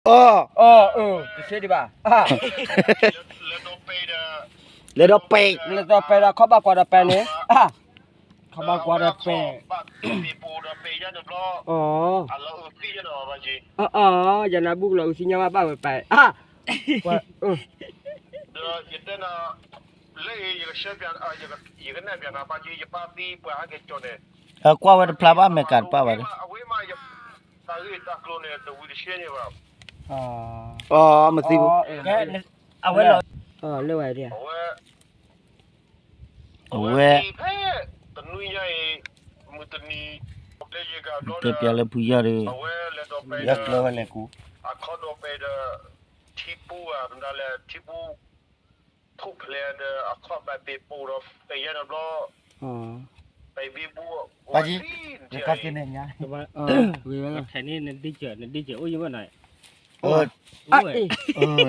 အီၣ်, အီၣ်, အၢ, တသ့ဒံးဘၣ်, လဲၤဒီးပဲာ်, လဲၤဒီးပဲာ်ဒီးခီဘၣ်ကွၢ်ဒီးပဲာ်န့ၣ်, ခီဘၣ်ကွၢ်ဒီးပဲာ်, အီၣ်, အီၣ်, ယနၢ်ဘူၣ်ကလီၤအုးသံညါဘၣ်ဘၣ်ဝဲပဲာ်, လၢယကနၣ်ပျးနၤပၢ်က့ ယပၢ်သံပှၤဟဲက့ၤကၠီၣ်န့ၣ်, ကွၢ်ဝဲတဖျါဘၣ် အမဲရကၤတပၣ်ဘၣ်ဒီး, အီၣ်, မသံဘူး, အဝဲလီၤ, လၢဝဲဒၣ်, အဝဲ, တဲပျးလၢဖုယီၢ်ဒီး, ယီၢ်ကျၢၤဝဲလဲၤကူ, အခီဒီးပဲာ်ဒီး, ထံပူၤဧါ မတၤလဲၣ် ထံပူၤ, ထူၣ်ဖျဲးဒီး အခီဘၣ်ပ့ၤပိာ်ဒီး ပဲာ်ယဲၢ်တဘျီ, ပဲာ်ဘံဘူ, ပၢ်က့, ယကသ့န့ၣ်ညါ, ထဲန့ၣ်နဒ့ကၢၤ နဒ့ကၢၤအိၣ်ယဘၣ်နၤ, အ့,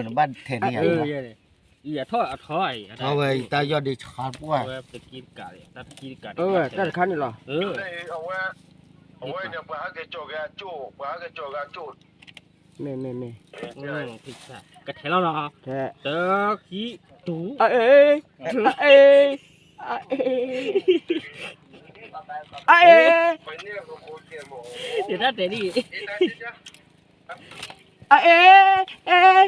နဘၣ်ထဲန့ၣ်ယါ, အထီၣ်အထီၣ်, ထီၣ်ဝဲတၢ်ယီၢ်ဒ့ဆါပှၢ်, တၢ်တခါန့ၣ်လီၤ, အဝဲန့ၣ် ပှၤဟဲက့ၤကၠီၣ်က့ၤအကၠိၣ်, ပှၤဟဲက့ၤကၠီၣ်က့ၤအကၠိၣ်, မ့ၢ်, မ့ၢ်, မ့ၢ်, ကထဲလီၤနီၤ, တၢ်ခံ, တူ, အ့, အ့, အ့, အ့, တၢ်တဲဒ် အ့, အ့, အ့,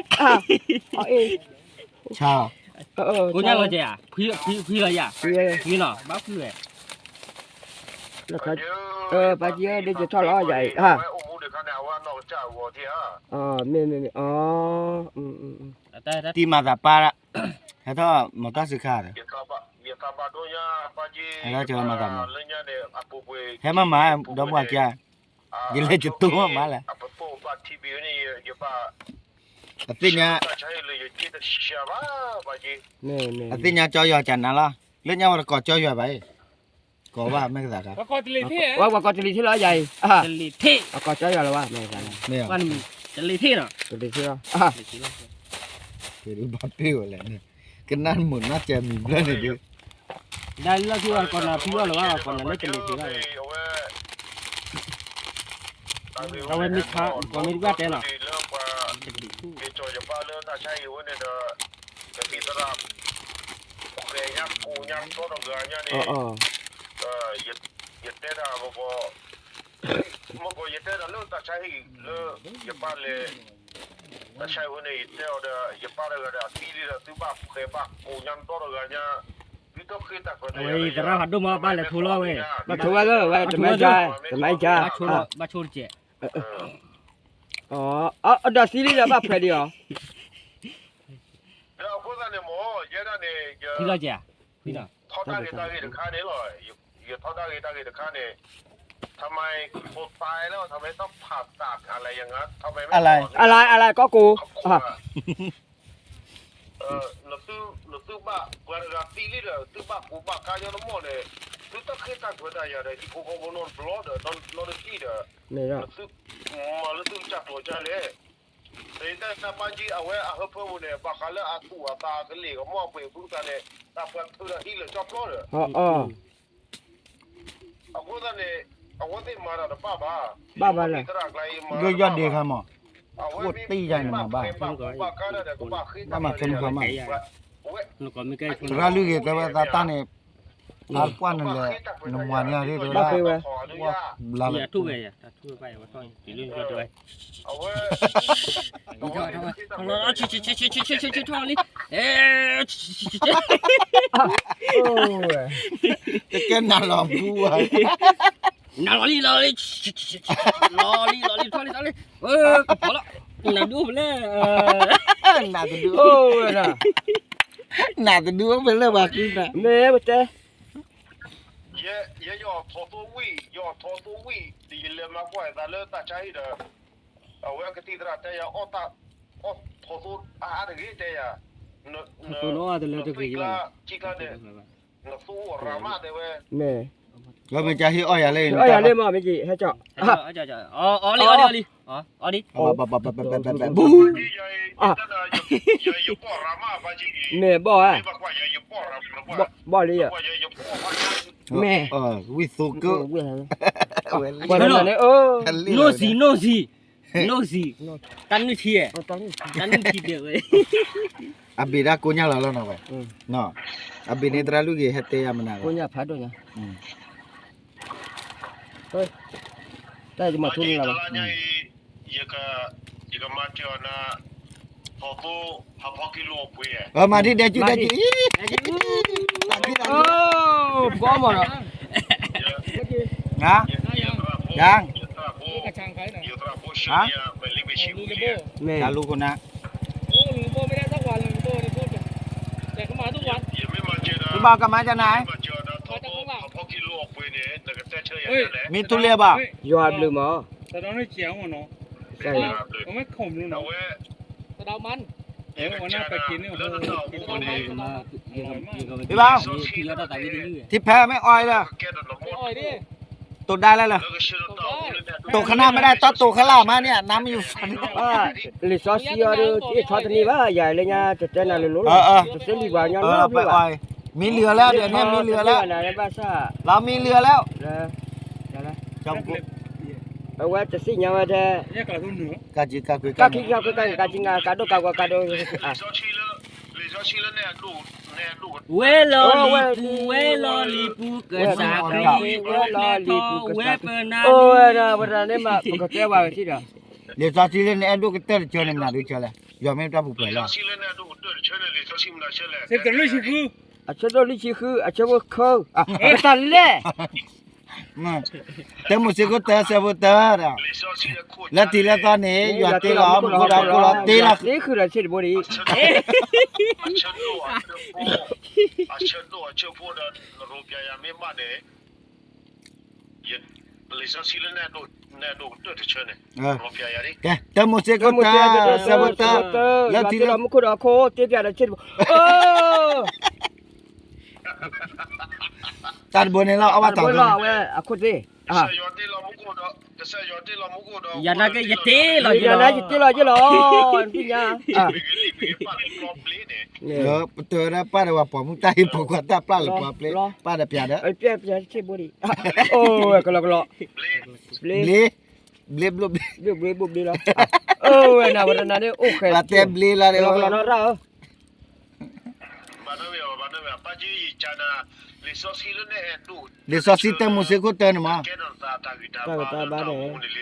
ဆါ, ကိညါလီၤကဲဧါ, ဖှံလီၤယၤ, ဖှံနီၤ ဘၣ်ဖှံဝဲ, ပၢ်က့ဧၢ ဒ့ကၢၤထီၣ်လီၤယၤအံၤ, မ့ၢ်, မ့ၢ်, မ့ၢ်, တံၤမၤသးပၢ်, ဟဲထီၣ်မၤတၢ်စခါဒီး, ဟဲထီၣ်ကမၤသးမၤ, ဟဲမၤမၤ ဒီပုၢ်ဝဲၢ်ကါ, ယလဲၤကတိၤမၤမၤလဲၣ်, အသ့ၣ်ညါ, အသ့ၣ်ညါကၠီယွၤကနၤလီၤ, လၢညါဝဲတကိးကၠီယွၤဘၣ်အံၤ, ကိးဘၣ်မ့ၢ်ကသးခါ, ဝဲပှၤကိးတလံၤထ့ၣ်လီၤယၤအံၤ, အကိးကၠီယွၤလီၤဘၣ်, မ့ၢ်, တလံၤထ့ၣ်လီၤ, တလံၤထ့ၣ်လီၤ, ဘၣ်ပ့ၢ်ဝဲလဲၣ်, ကနၣ်မုာ်နီၢ်ကဲမံၤဘျၢန့ၣ်ဒုး, ဒ်လၢခံဝဲကိးနၤဖံဘၣ်လီၤဘၣ်, ကိးနၤလၢတလံၤထ့ၣ်ဘၣ်, အဝဲမ့ၢ်ဆါ, ကိးမ့ၢ်တဘၣ်တဲနီၤ, က့ၤကၠီယပၢ်လၢတၢ်ဆါဟံၣ်ဝဲန့ၣ်ဒီး, ကသံၣ်သရၣ်, ဃဲၤညါကိးညါဒီတဂၤညါန့ၣ်, ယတဲတၢ်မ့ၢ်ကီး, မ့ၢ်ကီး ယတဲတၢ်လၢတၢ်ဆါဟံၣ်လၢ ယပၢ်လဲၤ, တၢ်ဆါဟံၣ်ဝဲန့ၣ် ယတဲအီၤဒီး ယပၢ်တဂၤဒီးအသံလံဒီး သုဘၣ်ဃဲၤဘၣ်ကိးညါဒီတဂၤညါ, သုတဃ့တၢ်ဃၢၤတၢ်ယၤ, အဝဲသရၣ်ဖးဒိၣ်မး ဘၣ်လဲၤထိလီၤဝဲ, ဘၣ်ထိဝဲလၢဝဲတမဲကါ, တမဲကါ, ဒီးသံလံဒီးဘၣ်ဖှဲးဒံးအီၤ, ဒီးအဃိသတးန့ၣ်မ့ၢ် ယဲဒၣ်န့ၣ် ယ ထီၣ်တၢ်ဂ့ၤတၢ်ဂ့ၤတခါန့ၣ်လီၤ, ယထီၣ်တၢ်ဂ့ၤတၢ်ဂ့ၤတခါန့ၣ်, ထမၤဖိသၣ်လၢ ထမၤတဖးသးလဲၣ်ယငါ, ထမၤ, အလဲၣ်, အလဲၣ်, ကီၢ်ကိး, နသုဘၣ်ပှၤတဂၤသံလံဒီး သုဘၣ်ကူဘၣ်ကါညီနမီၢ်န့ၣ်, သုတဃ့တၢ်ဃၢၤတၢ်ယၤဒီး ဟံၣ်ဖိဃီဖိနီတဘျီဒီး နီတထံၣ်ဒီး, နသုမၤလၢသုကစၢ်ကျိၤကါလဲၣ်, တၢ်ပၢ်ကံ အဝဲအဟၢဖၢပူၤန့ၣ် ဘၣ်ဃးလၢအသူၣ်အသးအကလ့ၢ်ကမီၢ်အပှ့ၤအဘူးကသးန့ၣ်, တၢ်ပှၤထုးဒီးဟံးလၢာ်ကၠီဖျီဒီး အဃိသတးန့ၣ်, အဝဲသ့ၣ်မၤတၢ်တဘၣ်ဘၣ်, ဘၣ်ဘၣ်လဲၣ်, ယိယီၣ်ဒ့ခါမး, အိၣ်တ့ၢ်ယါန့ၣ်မးဘၣ်, ဘၣ်မၤခဲမုၢ်ခါမး, သရၣ်လုၢ်ဂ့ၤတဲဝဲသးတၢ်န့ၣ်, အပှၢ်နလဲၤ, နမၤန့ၢ်အရ့ဒိၣ်ဒၣ်, ဘၣ်ဃ့ဝဲ, ဘျါလၢ, ထီၣ်လံ, တကဲနၤလီၤဘူးဝဲ, နၤလီၤလံလီၤလံ, လီၤလံလီၤလံ ထီၣ်လံထီၣ်လံ, ကပီၤလီၤ, နၤဒုးအိၣ်ဖဲလဲၣ်, နၤတဒုးအိၣ်ဝဲဒၣ်, နၤတဒုးအိၣ်ဖဲလဲၣ်ပှၤဃံနၤ, မ့ၢ်ပတဲ ယဲယထီၣ်သိဝံၣ်, ယထီၣ်သိဝံၣ်, ယလဲၤမၤကွၢ်ယသးလၢတၢ်ဆါဟံၣ်ဒီး, အဝဲကသံၣ်သရၣ်တဲယၤ, အီၣ်ထီၣ်သိအါအါတဂ့ၤတဲယၤ, နသွံၣ်ကျါ, ကံကျါန့ၣ်, နသူအီၣ်ရၤမးတဲဝဲ, မ့ၢ်, လၢမ့ၢ်ကဟ့ၣ်အီၣ်ယၤလၢ, အီၣ်လံအီၣ်လံအီၣ်လံ, ဘူ, မ့ၢ်ဘီၣ်ဧါ, ဘီၣ်လံယၤ, မ့ၢ်, ဝံၣ်သိကၢ, နီၢ်စံၤနီၢ်စံၤ, နိၣ်စံ, တၢ်နုၢ်ထံ, တၢ်နုၢ်ထံဒဲးဝဲ, အဘ့ၣ်ဒၣ်ကိးညါလီၤလီၤနီၤဝဲ, အဘ့ၣ်န့ၣ်သရၣ်လွံၢ်ဂ့ၤ ဟဲတဲယၤမနၤ, တၢ်ယမၤထူလၢ်လီၤ, ယကမၤတၢ်အီၤနၤ, မၤဒ်ဒဲကဒဲက, ပီမီၤနီၤ, ယ, ယလူခိၣ်နၤ, ဘၣ်ကမၤကနၤ, မ့ၢ်ထူလၢဘၣ်, ယွၤဘျုးမး, ဘၣ်, ထံဖဲမ့ၢ်အီၣ်လၢ, တိၢ်ဒါလဲၣ်လၢ, တိၢ်ခနၣ်မ့ၢ်ဒၣ် တီတီၢ်ခနၣ်မ့ၢ်ဒၣ်တၢ်တိၢ်ခလၣ်မးန့ၣ် နါမ့ၢ်ယဖးန့ၣ်, လံာ်စီဆှံအီၤဒီး တအ့ၣ်ထီတန့ၢ်ဘၣ်, ယၤလၢညါတတဲနၤလိၤလိၤလီၤ, တသ့လံပှၤညီနုၢ်ဘၣ်, မံလံၤအီၤလၢဒ်န့ၣ် မံလံၤအီၤလၢ, လီၤမံလံၤအီၤလၢ, အဝဲတသ့ၣ်ညါဝဲထဲ, ကးကးကးကးကးကးကးဒိၣ်ကးဂီၤကးဒိၣ်, ဝဲလီၤလံာ်ပူၤ ဝဲလီၤလံာ်ပူၤ ကစၢ်ခရံာ် ဝဲလီၤလံာ်ပူၤ ကစၢ်ခရံာ် အိၣ်ဝဲဒၣ် ပကတဲဝဲထံၣ်ဒီး, လံာ်စီဆှံလၢနအဲၣ်ဒိၣ်ကတၢၢ်တဆၢန့ၣ် မနုၤဒုးဆၢလဲၣ်, ယွၤမ့ၢ်တၢ်ပူၤဖျဲးလီၤ, အဆၢဒိၣ်လွံၢ်ဆံဃု, အဆၢဖိဃု, ပတၢ်လဲၣ် တၢမိၤၡ့ခိၣ်တၢ ဆၢဖိတၢဒီး, လၢတံၤလၢသီန့ၣ် ယွၤတ့လီၤမူခိၣ်ဒီးဟီၣ်ခိၣ်လီၤ, တ့လီၤဃုာ်ဒီးဆ့တဘိဒီး, အဆၢဒိၣ်အဆၢဖိဒီး နရိပျၤယၤမ့ၢ်ဘၣ်န့ၣ်, လံာ်စီဆှံလၢနအဲၣ်ဒိၣ်ကတၢၢ်တဆၢန့ၣ်, ကဲ တၢမိၤၡ့ခိၣ်တၢ ဆၢဖိတၢ, လၢတံၤလၢမူခိၣ်ဒီးဟီၣ်ခိၣ် တ့ပျးဒီးဆ့တဘိ, တၢ်တဘိန့ၣ်လီၤ အဝဲသးတဘိလီၤ အဝဲအခိၣ်သ့ၣ်, ယၤနာ်က့ ယတ့လီၤယ့ၢ်လီၤ, ယၤနာ်က့ ယတ့လီၤယ့ၢ်လီၤ, သ့ၣ်ညါ, ပတၢ်ဝဲဒၣ်ပၢ်ဒီးပှၤပိာ်မုၣ်တၢ်ဟ့ၣ်ဖိခွါတၢ်ပျၢ်လၢပှၤပျဲ, ပၢ်ဒီးပျးဒီး, ပျဲဆ့တဘိဒံး, အိၣ်ဝဲကလီကလီ, ဘျ့, ဘျ့ဘျိဘျ့, ဘျ့ဘျိဘျ့လီၤ, အိၣ်ဝဲနၤဝဲတနၤန့ၣ် အိၣ်ဃဲ, ပှၤတဲဘျ့လီၤဒီး ကလီကလီနီၢ်ရၣ်ဧၢ လံာ်စီဆှံတၢမိၤၡ့ခိၣ်တၢန့ၣ်မး, တၢ်ဂ့ၢ်တၢ်ဘါန့ၣ်, မ့ၢ်လီၤ ယွ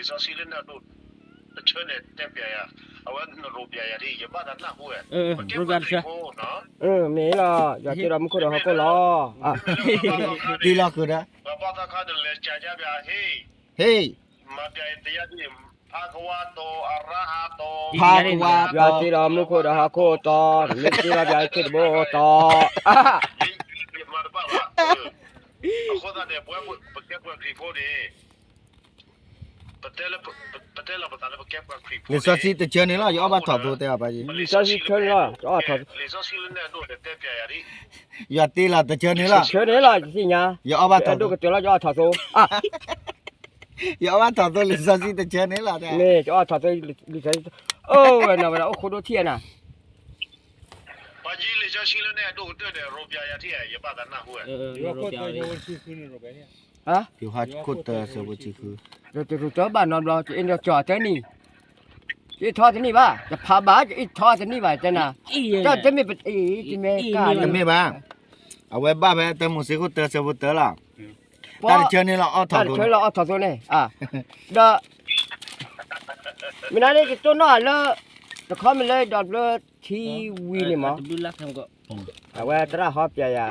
ၤတ့လီၤမူခိၣ်ဒီးဟီၣ်ခိၣ်လီၤ, တ့လီၤဃုာ်ဒီး, ဟ့ၣ် ဖးကဝါတီ, ယွၤတ့လီၤမူခိၣ်ဒီးဟီၣ်ခိၣ်တီ, မ့ၢ်တ့လီၤပျးဆ့တဘိတီ, လံာ်စီဆှံတဆၢန့ၣ်လီၤ ယအီၣ်ဘၣ်ထီၣ်သိတဲအီၤပၢ်, လံာ်စီဆှံတဆၢန့ၣ်လီၤ ယအီၣ်ထီၣ်သိ, ယွၤတ့လီၤတဆၢန့ၣ်လီၤ, ဆၢန့ၣ်လီၤ ယသ့ၣ်ညါ, ယအီၣ်ဘၣ်ထီၣ်သိ, ယအီၣ်ဘၣ်ထီၣ်သိလံာ်စီဆှံတဆၢန့ၣ်လီၤ, မ့ၢ်ယအီၣ်ထီၣ်သိလံာ်စီဆှံ, အိၣ်ဝဲနၤဝဲဒၣ်အိၣ်ခိၣ်ဒိၣ်ထံၣ်နၤ ယိၤဟၣ်ခိၣ်တၢ ဆၢဖိတဆံဃု, တရူးတဘၣ်နီတဘျီ ယအ့ၣ်ထီၣ်တနံၣ်, ယအ့ၣ်ထီၣ်တနံၣ်ဘၣ်, ယဖးဘၣ် ယအ့ၣ်ထီၣ်တနံၣ်ဘၣ် တဲနၤ, တၢ်တမ့ၢ်ပ, တမ့ၢ်ဘၣ်, အဝဲဘၣ်ဖဲတၢမိၤၡ့ခိၣ်တၢ ဆၢဖိတၢလီၤ, တၢ်တဆၢန့ၣ်လီၤ အီၣ်ထီၣ်သိ, တၢ်တဆၢလီၤအီၣ်ထီၣ်သိန့ၣ်, ဒီး မ့ၢ်နၤန့ၣ် ယတိၢ်နီၣ်လၢ တခီမ့ၢ်လၢဒီးဘျၢထံဝံၤန့ၣ်မး, အဝဲသရၣ်ဟီပျးယၤ,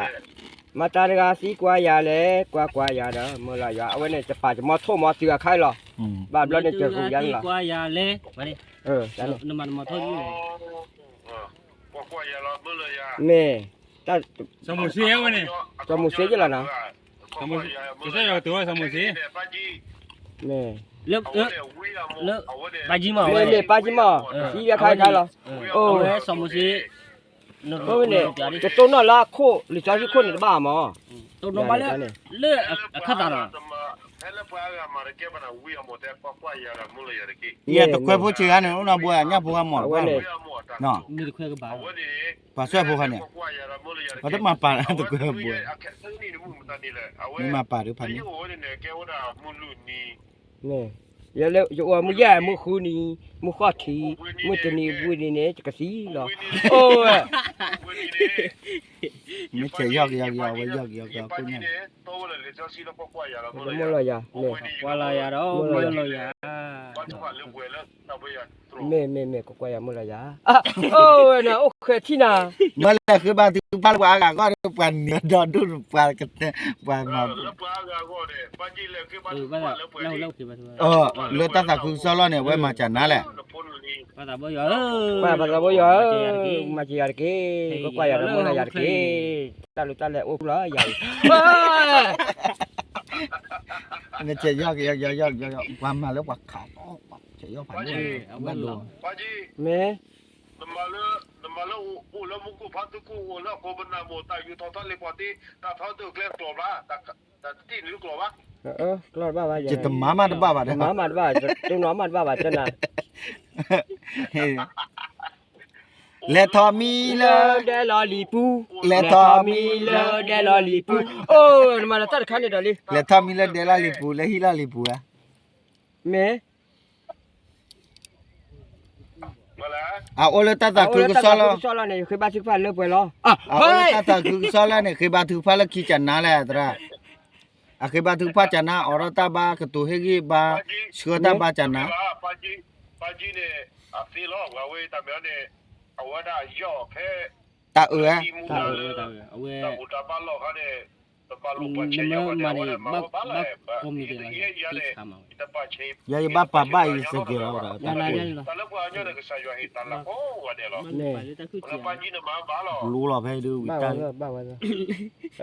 မၤတၢ်တဂၤသံကွၢ်ယၤလဲၣ်, ကွၢ်ကွၢ်ယၤဒီး မၢလီၤယၤ အဝဲန့ၣ် ယပာ်ယမီထိၣ်မီတုၤအခါအံၤလီၤ, ဘၣ်ဘျီန့ၣ် ယရူၤယၤန့ၣ်လီၤ, မ့ၢ်, စီၤမိၤၡ့ယ့ၣ်လီၤနီၤ, စီၤမိၤၡ့, မ့ၢ်, လၢပၢ်ကံမီၢ်, သံအခါခါလီၤ, အိၣ်ဝဲန့ၣ်, ယတိၢ်နီၣ်လၢအခိၣ် လံာ်စီဆှံခိၣ်န့ၣ်တဘၣ်မး, လၢအခၢၣ်သးလီၤ, ယတခွဲဖိဆံးဂၤန့ၣ် အိၣ်နီၢ်ဘိညၣ်ဖိဂၤမီၢ်, ပှၤစွဲၣ်ဖိခါန့ၣ်, ပှၤတမၤပာ်တခွဲဘိ, မ့ၢ်မၤပာ်ဒ်ဖးန့ၣ်, မ့ၢ် ယအိၣ်မုၢ်ယဲၢ်မုၢ်ဃုနံၤ, မုၢ်ဃီၣ်ထံး, မုၢ်တနံၤဝံၤနံၤန့ၣ် ယကသံလီၤ. အိၣ်ဝဲ, မ့ၢ်ဆဲးယီၢ်ကယီၢ်ကယီၢ် အဝဲယီၢ်ကယီၢ်ကယီၢ် မိၢ်လီၤယၤ, မိၢ်လီၤယၤဒီး မိၢ်လီၤယၤ, မ့ၢ်မ့ၢ်မ့ၢ် ကကွၢ်ယၤမိၢ်လီၤယၤ, အိၣ်ဝဲန့ၣ် အိၣ်ဃဲထံၣ်နၤ, မ့ၢ်လဲၤဃ့ဘါထုကဖၣ်လၢပှၤအါဂၤအဂီၢ်ဒီး ပှၤနံၤဒီဒူၣ်ပှၤကတဲ ပှၤမၤ လၢတၢ်သးခုကစီၣ်လီၢ်န့ၣ် အဝဲမၤစၢ်နၤလဲၣ်, ပှၤသးဘိယွၤဧၢ, မၤစၢ်ယၤတက့ၢ်, ကကွၢ်ယၤဒီးမိၢ်လီၤယၤတက့ၢ်, တၢ်လၢတၢ်လဲၢ်အိၣ်လီၤယၤအံၤ, နဆဲးယီၢ်ကယီၢ်ကယီၢ် ပှၤမၤလၢပှၤခး ဆဲးယီၢ်ဖးဒိၣ်, မ့ၢ် နမၤလၢအိၣ်လၢမူခိၣ်ဖးသူခိၣ် အိၣ်လၢအကိးပနၢ်မိၢ် တၢ်ယူးထီၣ်ထီၣ်လံပှၤသ့ တၢ်ထီဒိၣ်ကျဲကျိာ်ဘျါ, တၢ်တထံၣ်န့ၣ်ကျိာ်ဘၣ်, ကျီၢ်တဘၣ်ဘၣ်, ယတမၤမးတဘၣ်ဘၣ်ဒီး, မၤမးတဘၣ်, တိၢ်နီၣ်မးတဘၣ်ဘၣ် ကနၤ, လဲၤထီၣ်မံလၢဒဲလီၤလံၤပူၤ, လဲၤထီၣ်မံလၢဒဲလီၤလံၤပူၤ, အိၣ် နမၤလၢတၢ်တခါန့ၣ်ဒီးလံ, လဲၤထီၣ်မံလၢဒဲလီၤလံၤပူၤ လၢဟံၣ်လီၤလံၤပူၤဧါ, မ့ၢ် အအိၣ်လၢတၢ်သးခုကစီၣ်လီၢ်, အအိၣ်လၢတၢ်သးခုကစီၣ်လီၢ်န့ၣ် ဃ့ဘါထုကဖၣ်လၢပှဲၤလီၤ, အအိၣ်လၢတၢ်သးခုကစီၣ်လီၢ်န့ၣ် ဃ့ဘါထုကဖၣ်လၢခံကနၤလဲၣ်သရၣ်, အဃ့ဘါထုကဖၣ်ကနၤ အိးထီၣ်တၢ်ဘါ ကတိၤဟ့ၣ်ဂံၢ်ဘါ ဆှၢတၢ်ဘါကနၤ, ပၢ်ကံန့ၣ် အသ့လီၤ ဝဲတၢ်မ့ၢ်န့ၣ် အဝဲဒၣ်ယီၢ်ဖဲ တၢ်အၢ, တၢ်အၢ, တၢ်အၢ, အဝဲ တၢ်ဘူၣ်တၢ်ဘါလီၢ်ခါန့ၣ် တဘၣ်လိၣ်ပှၤဆဲးယီၢ်ဝဲန့ၣ် အဝဲဒၣ်မၤဝဲဘၣ်လီၤ, ယဲယဘၣ်ပာ်ဘၣ်အံၤစကဲၤလီၤ, တၢ်လၢပှၤကညီန့ၣ် ကစၢ်ယွၤဟ့ၣ်တၢ်လၤကိးဂၤဒဲးလီၤ, ပၢ်ကံန့ၣ်မၤဘၣ်လီၤ, လိလီၤဖဲဒုးဝံၤတၢ် လိဃ့ထီၣ်,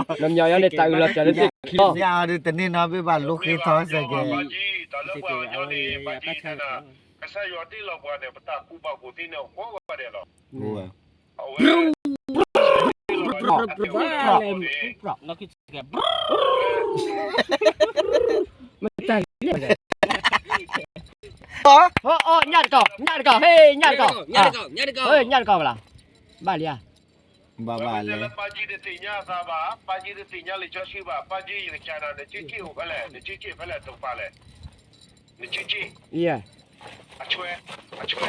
နမၤယၤန့ၣ် တၢ်အုးလီၤစၢၤလၢသ့ၣ်ခံလီၤ, တၢ်လၢပှၤကညီန့ၣ် ပၢ်ကံန့ၣ် ကစၢ်ယွၤတ့လီၤပှၤန့ၣ် ပတၢ်ကူၣ်ဘၣ်ကူၣ်သ့န့ၣ် ကိးဂၤဒဲးလီၤ, အဝဲ မ့ၢ်တၢ်ဂ့ၤလဲၣ်, အီ ညၣ်တကီၢ်, ညၣ်တကီၢ်, ဟ့ၣ် ညၣ်တကီၢ်, ညၣ်တကီၢ်, ညၣ်တကီၢ်ဘၣ်လီၤ, ဘၣ်လံဧါ, ဘၣ်ဘၣ်လဲၣ်, ပၢ်ကံတသ့ၣ်ညါအသးဘၣ်, ပၢ်ကံတသ့ၣ်ညါလံာ်စီဆှံဘၣ်, ပၢ်ကံယကစၢ်နၤ နက့ၤက့ၤအိၣ်ဖဲလဲၣ်, နက့ၤက့ၤဖဲလဲၣ်တကပၤလဲၣ်, နက့ၤက့ၤ, အဆွဲ, အဆွဲ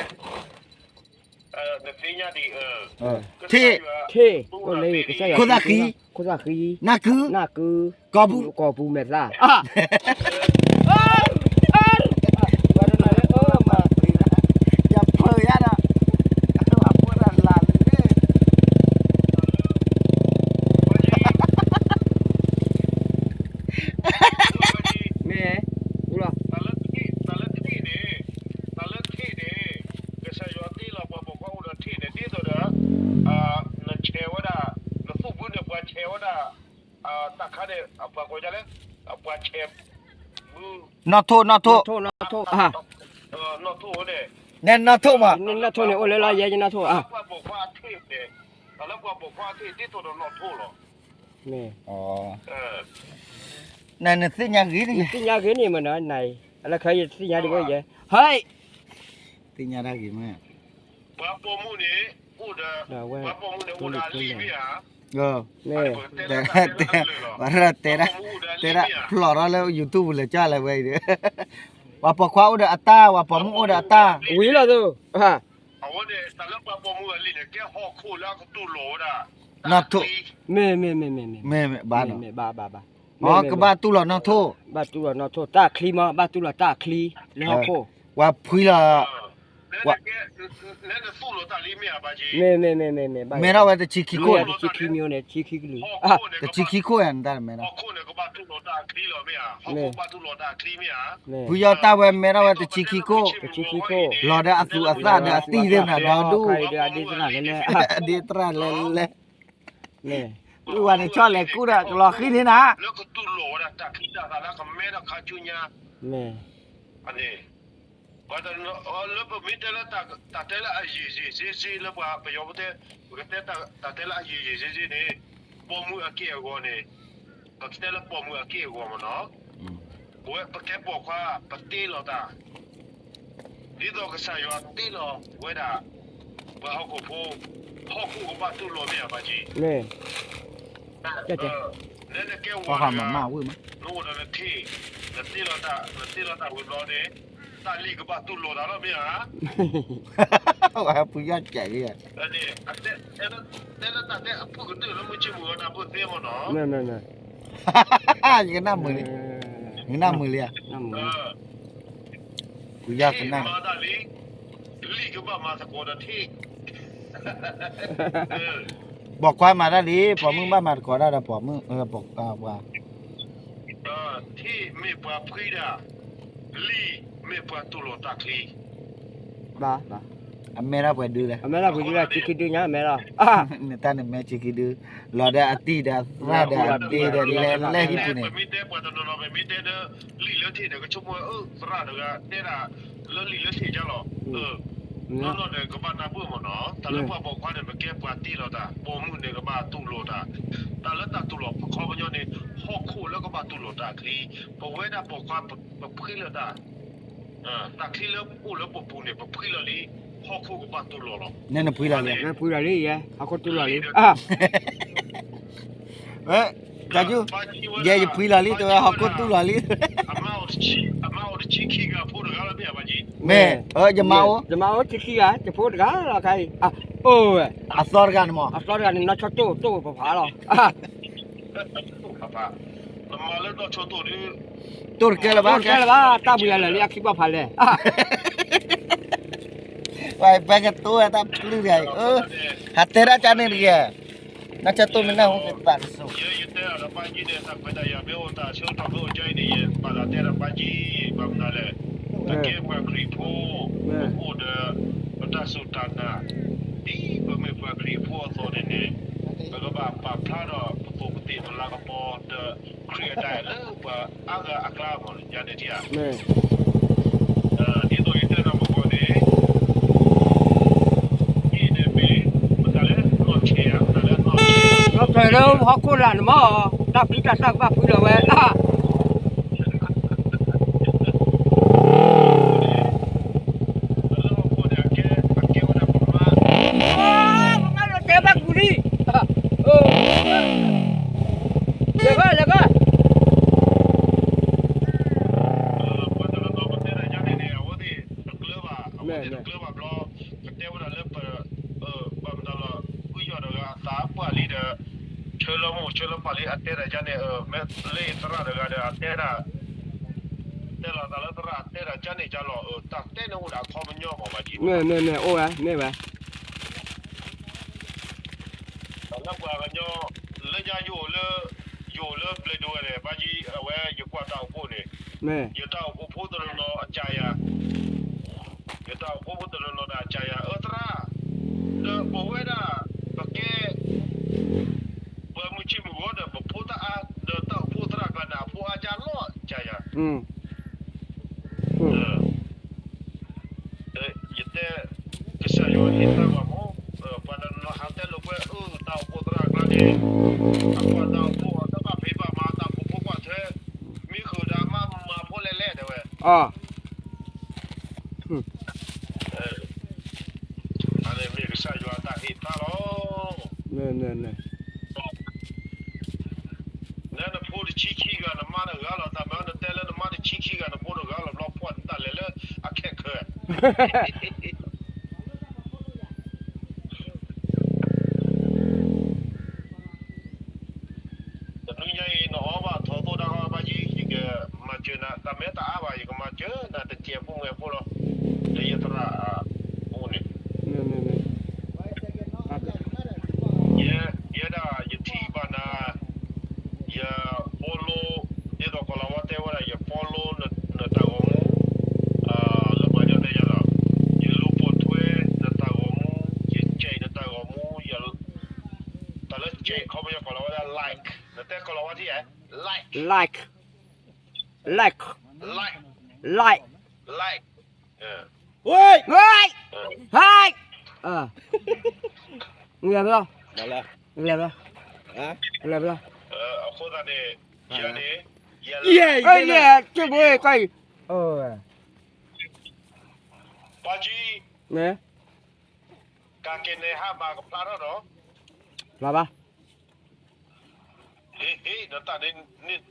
နသ့ၣ်ညါဒံး, ထံၣ်, ခိၣ်သၣ်ဃံ, ခိၣ်သၣ်ဃံ, နၢ်ကု, နၢ်ကု, ကီၢ်ပူၤ, ကီၢ်ပူၤမဲာ်သၣ်, ယဖၢယါဒီး, အဝဲဒၣ်လၢ မ့ၢ်, တၢ်လၢထံၣ်န့ၣ်, တၢ်လၢထံၣ်န့ၣ်, ကစၢ်ယွၤတ့လီၤပှၤပိာ်ခွါအိၣ်ဒီးထံၣ်န့ၣ် ဒ်သိးဒီး နဆဲးဝဲဒၣ်, နသူၣ်ဘုန့ၣ် ပှၤဆဲးဝဲဒၣ်, တၢ်ခါန့ၣ် ပှၤကိးဒ်လဲၣ်, ပှၤဆဲး, နီၣ်ထိၣ်, နီၣ်ထိၣ်, နီၣ်ထိၣ်န့ၣ်, နီၣ်ထိၣ်မး, နီၣ်ထိၣ်န့ၣ် အိၣ်လၢလီၢ်ယဲ နီၣ်ထိၣ်, တၢ်လၢပှၤပိာ်ခွါထံၣ်န့ၣ်, တၢ်လၢပှၤပိာ်ခွါထံၣ် ဒ်သိးဒီးနီၣ်ထိၣ်လီၤ. နသ့ၣ်ညါဂ့ၤန့ၣ်, နသ့ၣ်ညါဂ့ၤန့ၣ်မ့ၢ်နီၤ, နအံၤ, အလၢခဲအံၤ တသ့ၣ်ညါဒံးဝဲယဲ, ဟဲ, သ့ၣ်ညါတၢ်ဂ့ၤမ့ၢ်, ပှၤပိာ်မုၣ်န့ၣ်, အိၣ်ဒီး, ပှၤပိာ်မုၣ်န့ၣ် အိၣ်ဒီးအလံာ်မ့ၢ်ဧါ, ပှၤတဲဒၣ်, တဲဒၣ်ဖျိးထီၣ်လၢ YouTube ပူၤလဲၤကၢ်လဲၤဝဲအံၤဒီး, ပှၤပိာ်ခွါအိၣ်ဒီးအတၢ်, ပှၤပိာ်မုၣ်အိၣ်ဒီးအတၢ်, ဝံၤလီၤသိး အဝဲန့ၣ် တၢ်လၢပှၤပိာ်မုၣ်အလံာ်န့ၣ် ကဲဟီၣ်ခိၣ်လၢအကတူၢ်လိာ်ဝဲဒၣ်, နီၣ်ထိၣ်, မ့ၢ်, မ့ၢ်, မ့ၢ်, မ့ၢ်, မ့ၢ်, ဘၣ်, ဘၣ်, ဘၣ်, ဘၣ်, ကဘၣ်တူၢ်လိာ်နီၣ်ထိၣ်, ဘၣ်တူၢ်လိာ်နီၣ်ထိၣ်, တၢ်ချံမး ဘၣ်တူၢ်လိာ်တၢ်ချံ, လၢဟီၣ်ခိၣ်, ပှၤဖှံလီၤ, မ့ၢ်, မ့ၢ်, မ့ၢ်, မ့ၢ်, မဲထီၣ်ဝဲတဆံခံခိၣ်, တဆံခံကလုာ်, တဆံခံခိၣ်ယၤ နတၢ်မဲထီၣ် ဖုယီၤတၢ်ဝဲမဲထီၣ်ဝဲတဆံခံခိၣ်, တဆံခံခိၣ်, လီၤဒီးအသူးအသၣ်ဒီးအသံၣ်သ့ၣ်မနၤဒီဒူၣ်, အဒ့တရၣ်လဲၣ်လဲၣ်, ဝံၤဝဲန့ၣ်ဆီလဲၤကူၣ်ဒီးကလီၤဃံန့ၣ်နၤ, မ့ၢ် လၢပမ့ၢ်တဲလၢတၢ်တဲလၢအယံာ်ယံာ်စ့စ့လၢပှၤပယီၤပတဲ, ပကတဲတၢ်တဲလၢအယံာ်ယံာ်စ့စ့န့ၣ်, ပိာ်မုၣ်အက့ၢ်အဂီၤန့ၣ်, ပကတဲလၢပိာ်မုၣ်အက့ၢ်အဂီၤမ့ၢ်နီၤ, ပဝဲပကဲပိာ်ခွါပတ့လီၤတၢ်, ဒ်သိးကစၢ်ယွၤတ့လီၤဝဲဒၣ်, ပှၤဟီၣ်ခိၣ်ဖိ, ဟီၣ်ခိၣ်ကဘၣ်တူၢ်လိာ်မ့ၢ်ဧါ ပၢ်က့, နကဲဝၤတဂၤ, နအိၣ်ဒီးနထံၣ် နတ့လီၤတၢ်, နတ့လီၤတၢ်ဝံၤဘျီန့ၣ်, တၢ်လံၢ်ကဘၣ်တူၢ်လိာ်သးလီၤမ့ၢ်ဧါ. ပှၤဖုယီၢ်ကဲးလံ, တဲလၢတၢ်တဲအဖုကတၢၢ်လၢမုၢ်ဆ့ၣ်မုၢ်ဂီၤတၢ်ဘၢၣ်သ့မ့ၢ်နီၤ. ယကနၣ်မုာ်လံ, ယကနၣ်မုာ်လံဧါ. ဖုယီၢ်ကနၣ် လံၢ်ကဘၣ်မၤသကိးဒီးထံၣ်, ပိာ်ခွါမၤတၢ်လံ, ပိာ်မုၣ်ဘၣ်မၤသကိးတၢ်ဒီးပိာ်မုၣ်, ပှၤ, ထံၣ်မ့ၢ်ပှၤဖှံဒၣ်, လံၢ်မ့ၢ်ပှၤတူၢ်လိာ်တၢ်ချံ, အမဲထီၣ်ပှဲၤဒုလဲၣ်, အမဲထီၣ်ပှဲၤဒုလီၤ, ဆံခံဒုညါအမဲထီၣ်, နတၢ်န့ၣ်မဲဆံခံဒု, လီၤဒီးအတံၢ်ဒီးအသရၣ်ဒီးအဒ့ဒီးလဲၤလၢဟံၣ်ပူၤန့ၣ်, ပမ့ၢ်တဲပှၤတနီၤနီၤ ပမ့ၢ်တဲဒီး လံာ်လၢထံၣ်န့ၣ် ကဆိကမိၣ်အၢသရၣ်တဂၤတဲဒၣ် လၢလံာ်လၢထံၣ်ကါလီၤ. နီၢ်နီၢ်န့ၣ် ကဘၣ်နၢ်ပၢၢ်မ့ၢ်နီၤ, တၢ်လၢပှၤပိာ်ခွါန့ၣ် ပကဲပှၤတ့လီၤတၢ်, ပိာ်မုၣ်န့ၣ် ကဘၣ်တူၢ်လိာ်တၢ်, တၢ်လၢတၢ်တူၢ်လိာ်အခီပညီန့ၣ် ဟီၣ်ခိၣ်လၢကဘၣ်တူၢ်လိာ်တၢ်ချံ, ပဝဲဒၣ်ပိာ်ခွါ ပဖှံလၢတၢ် တၢ်ချံလၢအိၣ်လၢပပူၤန့ၣ် ပဖှံလီၤလံ, ဟီၣ်ခိၣ်ကဘၣ်တူၢ်လိာ်လီၤ. နနဖှံလီၤလံ, နဖှံလီၤလံယဲ, ဟီၣ်ခိၣ်တူၢ်လိာ်လံ, တၢ်ကၠူ, ယဲယဖှံလီၤလံ တဝဲဟီၣ်ခိၣ်တူၢ်လီၤလံ, အမါအိၣ်တဆံခံဂၤ ဖိတဂၤလီၤမ့ၢ်ဧါ, မ့ၢ်, ယမါအိၣ်, ယမါအိၣ်တဆံခံဂၤ ယဖိတဂၤလီၤခါအံၤ, အိၣ်ဝဲ, အသီတဂၤန့ၣ်မ့ၢ်, အသီတဂၤန့ၣ် နီၢ်ဆိတိၢ် တိၢ်ပဖးလီၤ နမၤလၢနီၢ်ဆိတိၢ်ဒုး, တိၢ်တကဲလၢၤဘၣ်, တိၢ်တကဲလၢၤဘၣ်, တၢ်ဘှံးအလၢာ်လံ အခံဘၣ်ဖးလဲၢ်, ပကတိၢ်ဝဲတၢ်ပျုၢ်တဂၤအံၤ, ဟးတဲဒၣ်ကန့ၣ်တက့ၢ်, နီၢ်ဆိတိၢ်မ့ၢ်နၢ်ဟူကသးတစိၤ, ယတဲအီၤဒီးပၢ်ကံန့ၣ် တၢ်ခွဲးတၢ်ယာ်မ့ၢ်အိၣ်တၢ်ဆၢကတီၢ်မ့ၢ်အိၣ်ကါအံၤန့ၣ် ယပာ်သးတဲဒီးပၢ်ကံ, ဘၣ်မနုၤလဲၣ်, ပကဲပှၤခရံာ်ဖိ, ပအိၣ်ဒီး ပတၢ်စူၢ်တၢ်နာ်, ဒ်ပမ့ၢ်ပှၤခရံာ်ဖိအသိးန့ၣ်န့ၣ်, ပကဘၣ်ပာ်ဖျါထီၣ်ပသိးပသ့ၣ်ပလၤကပီၤဒီး ခရံာ်အတၢ်အဲၣ်လၢပှၤအါဂၤအကျါမ့ၢ်န့ၣ်, ဒ်သိးယတဲဒီးမုၢ်ကီၢ်န့ၣ်, အံၤန့ၣ်မ့ၢ်, မတၤလဲၣ်, နီၢ်ဆဲးဧါ, မတၤလဲၣ်, နီၢ်ဆဲး, နီၢ်ဆဲးလၢဟီၣ်ခိၣ်လာ်န့ၣ်မ့ၢ်, တၢ်ဖံးတၢ်တၢ်ကဘၣ်ဖှံလီၤဝဲ, ပမါလီၤတဲဘၣ်ကူလံ, လဲၤဘၣ်လဲၤဘၣ်, ပှၤတနီၤနီၤပတဲတၢ်ယါန့ၣ်န့ၣ် အဝဲသ့ၣ်တကျၢၤဘၣ်, အဝဲသ့ၣ်တကျၢၤဘၣ်ဘျီ, ကတဲဝဲဒၣ်လၢပ, ဘၣ်မတၤလီၤ, ဃုယီၢ်တဂၤအသးပှၢ်လံဒီး, ဆၢလၢမုၢ်ဆၢလၢပှၢ်လံ အတဲတၢ်ယါန့ၣ်, မ့ၢ်လၢယသရၣ်တဂၤဒီး အတဲဒၣ်, တဲလီၤသးလၢသရၣ်တဲတၢ်ယါန့ၣ်ယါလီၤ, တၢ်တဲန့ၣ်အိၣ်ဒၣ်အခီပညီမ့ၢ်ဘၣ်ကံ, မ့ၢ်မ့ၢ်မ့ၢ်အိၣ်ဝဲမ့ၢ်ဝဲ လၢပှၤကညီ, လၢညါယအိၣ်လၢ, ယအိၣ်လၢဘျဲၣ်ဒိဝဲန့ၣ် ဘၣ်ကံ, အဝဲယကွၢ်တၢ်အိၣ်ဖှိၣ်န့ၣ်, ယတၢ်အိၣ်ဖှိၣ်ဖိတနီၤနီၤအကးယၤ, ယတၢ်အိၣ်ဖှိၣ်ဖိတနီၤနီၤဒီးအကးယၤ အၢသရၣ်, ဒီးပဝဲဒၣ်, ပကဲ ပှၤမုၢ်ဆ့ၣ်မုၢ်ဂီၤဒီး ပဖိတအါ, ဒီးတၢ်အိၣ်ဖှိၣ်သရၣ်ကျါန့ၣ် အဖိအါကါလီၤကါယၤ, ယတဲ, ကစၢ်ယွၤဟ့ၣ်သါဘၣ်မး, ပှၤတနီၤနီၤဟးတဲလိာ်ကွဲ အၢ တၢ်အိၣ်ဖှိၣ်သရၣ်ကျါန့ၣ်, အကွၢ်တၢ်အိၣ်ဖှိၣ်အတဘၣ်ဖံးဘၣ်မၤ တၢ်အိၣ်ဖှိၣ်ဖိကွၢ်ထွဲ, မ့ၢ်ဃုာ်ဒီးမၤမၤဖိလဲၣ်လဲၣ်တဲဝဲ အန့ၣ်မ့ၢ်ကစၢ်ယွၤအတၢ်ဟ့ၣ်သါလီၤ. နနဖိတဆံခံဂၤ နမါတဂၤလီၤ, တၢ်မၤနတဲလၢနမါတဆံခံဂၤ နဖိတဂၤလီၤ ဘျီဖှီၣ်နတၢ်လဲၤလၢအခဲခၢး တနွံညါအံၤ နအီၣ်ဘၣ်ထီၣ်သိၣ်တၢ်ဂီၤဘၣ်ယံၤ ယကမၤစၢၤနၤ တၢ်မဲတၢ်အါဘၣ် ယကမၤစၢၤနၤတစဲးဖိမဲာ်ဖိလီၤ. လၢယသရၣ်အအိၣ်န့ၣ် ယဲဒၣ်ယထံၣ်ဘၣ်နၤ ယ follow ဒ်သိးကီၢ်လၤဝါတဲဝဲဒၣ် ယ follow နတၢ်ဂီၤမူ လၢပှၤကညီတဲယၤလီၤ ယလူၤပိာ်ထွဲနတၢ်ဂီၤမူ ယ share နတၢ်ဂီၤမူ တၢ်လၢ share ခီပညီကီၢ်လၤဝါဒၣ် like နတဲကီၢ်လၤဝါထံဧါ like like like like like like ဝဲ ဝဲ ဟဲ လဲၤဘျီ လဲၤဘျီ လဲၤဘျီ အဃိသတးန့ၣ် ယဲန့ၣ် ယဲ ယဲ ကၢ်အံၤ ပှၤကံ န့ၣ် ကက့ၤန့ၣ်ဟးဘၣ်ကဖျါထီၣ်ဒီး ဖျါဘၣ် ဟ့ၣ် ဟ့ၣ် နတၢ်န့ၣ် န့ၣ်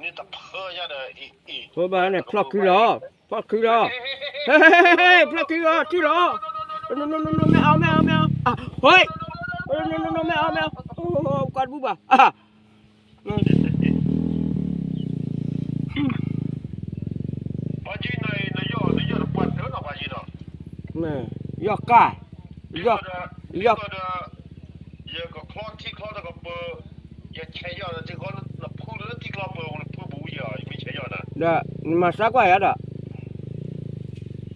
န့ၣ်တဖၢညါဒီး အံၤ အံၤ ဖိဘၣ်န့ၣ် ဖျီၣ်ခံလီၤ, ဖျီၣ်ခံလီၤ, ဟဲ ဟဲ ဟဲ ဟဲ ဖျီၣ်ခံလီၤ ထံၣ်လီၤ, မ့ၢ်အီၤ မ့ၢ်အီၤ မ့ၢ်အီၤ ဟဲ မ့ၢ်အီၤ မ့ၢ်အီၤ ကွၢ်တဘူၣ်ဘၣ်, ဘၣ်ကံန့ၣ် နယီၢ်ကၢ်, ယီၢ် ယကချီထံချီတကပၤ, ယဆဲးယီၢ်နထံဃီ နဖုလၢထံချီပၤပူၤ နဖုပူၤယီၤ ယမ့ၢ်ဆဲးယီၢ်နၤ, ဒီးနမၤစၢ်ကွၢ်ယၤဒီး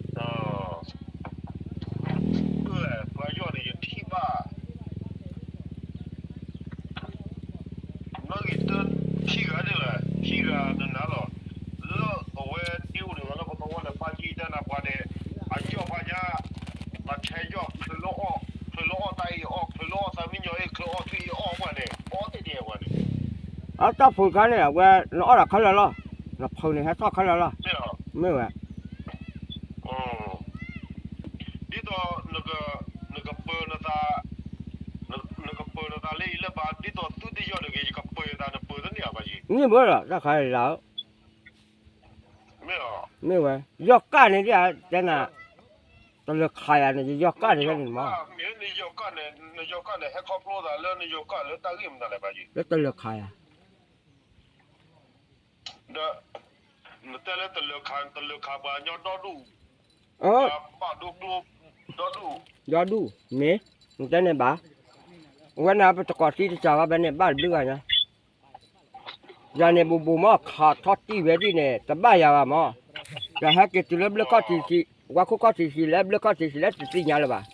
ပှၤယီၢ်န့ၣ် ယထံၣ်ဘၣ် နီၣ်ဂံၢ်တၢ ခံဂၤန့ၣ်လီၤ, ခံဂၤနနၤလီၤ, လၢအဝဲသံအိၣ်ဒံးလၢပသဝီလၢပၢ်ကံတၢ်နၤပှၤန့ၣ်, အယီၢ်ပှၤညါ, အဆဲးယီၢ် ချုးလၢအီၣ်တၢ်အံၤအီၣ်, ချုးလၢအီၣ်သးမံညီၤအံၤ ချုးအီၣ်ထွံၣ်အံၤအီၣ်ပှၤန့ၣ်, အီၣ်တ့ၢ်ဒံးပှၤန့ၣ်, အတၢ်ဖိခါန့ၣ် အဝဲနအီၣ်ဒီးခဲလၢာ်လီၤ, နဖုန့ၣ်ဟဲထီၣ်ခဲလၢာ်လီၤ, မ့ၢ်ဝဲ ဒ်သိး နကပၢၤနသး, နကပၢၤနသးလၢအံၤလၢဘၣ် ဒ်သိးသုတယီၢ်တဂ့ၤ ယကပၢၤယသး နပၢၤတန့ၢ်အဘၣ်ယံၤ, န့ၢ်ဘၣ်လီၤ တၢ်ခါလၢ်ဧၢ, မ့ၢ်ဝဲ ယီၢ်ကၢ်န့ၣ်ဒ် တဲနၤ, တလၢၤခးယၤန့ၣ် ယယီၢ်ကၢ်န့ၣ်န့ၣ်မး, နယီၢ်ကၢ်န့ၣ် ဟဲခီဖျိသးလၢနယီၢ်ကၢ်လၢတၢ်ဂ့ၢ်မနုၤလဲၣ်ဘၣ်ယံၤ, လၢတလၢၤခးယၤ ဒီး နတဲလၢတလၢၤခး တလၢၤခးပှၤကညီဒီဒူၣ်, ဒီဒူၣ်, ဒီဒူၣ်, မ့ၢ် နတဲန့ၣ်ဘၣ်, အဝဲန့ၣ်ပတကိးသံတစှၤဘၣ်ဘၣ်န့ၣ် ဘၣ်တဘျုးဂၤညါ, ယၤန့ၣ်ဘူးဘူးမး ခးထီၣ်တံၢ်ဝဲဒ်န့ၣ် တဘၣ်ယၤဘၣ်မး, ယဟဲက့ၤတုၤလၢဘျၢၣ်ခီၣ်ထံးဆံး, ဝါခိၣ်ခီၣ်ထံးဆံး လၢဘျၢၣ်ခီၣ်ထံးဆံး လၢတသ့ၣ်ညါလၢၤဘၣ်,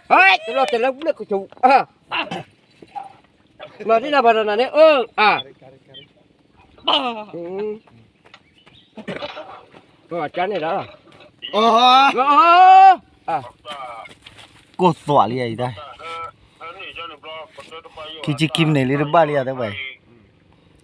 ဟဲ တလီၤတဲာ်လၢဘျၢၣ်ကဆိး မၤသ့ၣ်နၤပှၤတနၤန့ၣ် အၢ အါ ကန့ၣ်ဒီး ကိၢ်သွးလံအံၤတၢ်, ခံဆံခံမံးနံးလံတဘၣ်လံဧါ တဲဝဲ,